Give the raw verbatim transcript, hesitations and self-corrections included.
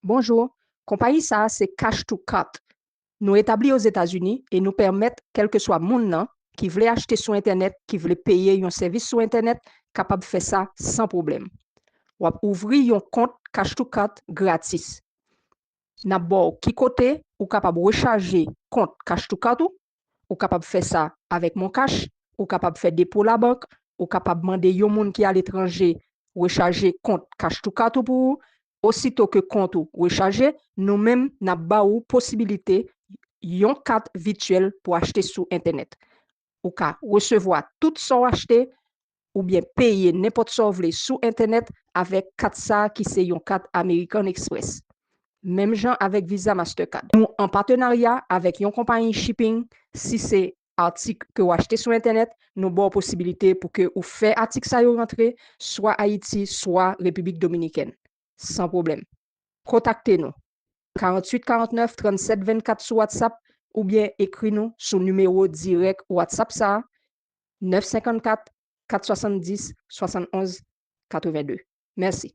Bonjou, konpayi sa a se Cash to Cart. Nou etabli Ozetazini e nou pèmèt kèlkeswa moun nan ki vle achte sou entènèt, ki vle peye yon sèvis sou entènèt, kapab fè sa san pwoblèm. W ap ouvri yon kont Cash to Cart gratis. N ap ba w ki kote ou kapab rechaje kont Cash to Cart ou. Ou kapab fè sa avèk MonCash, ou kapab fè depo labank, ou kapab mande yon moun ki aletranje rechaje kont Cash to Cart ou pou ou. Osito ke kont ou rechaje, nou menm n ap ba ou posibilite yon kat vityèl pou achte sou entènèt. Ou ka resevwa tout sa w achte oubyen peye nenpòt sa w vle sou entènèt avèk kat sa a ki se yon kat American Express. Menm jan avèk Visa Mastercard. Nou an patenarya avèk yon konpayi shipping. Si se atik ke w achte sou entènèt, nou ba w posibilite pou ke ou fè atik sa yo rantre swa Ayiti, swa Repiblik Dominikèn. San pwoblèm. Kontakte nou. Karanntuit karannèf trannsèt vennkat sou WhatsApp oubyen ekri nou sou nimewo dirèk WhatsApp sa a, nèf senkannkat kat swasanndis swasannonz katrevenndez. Mèsi.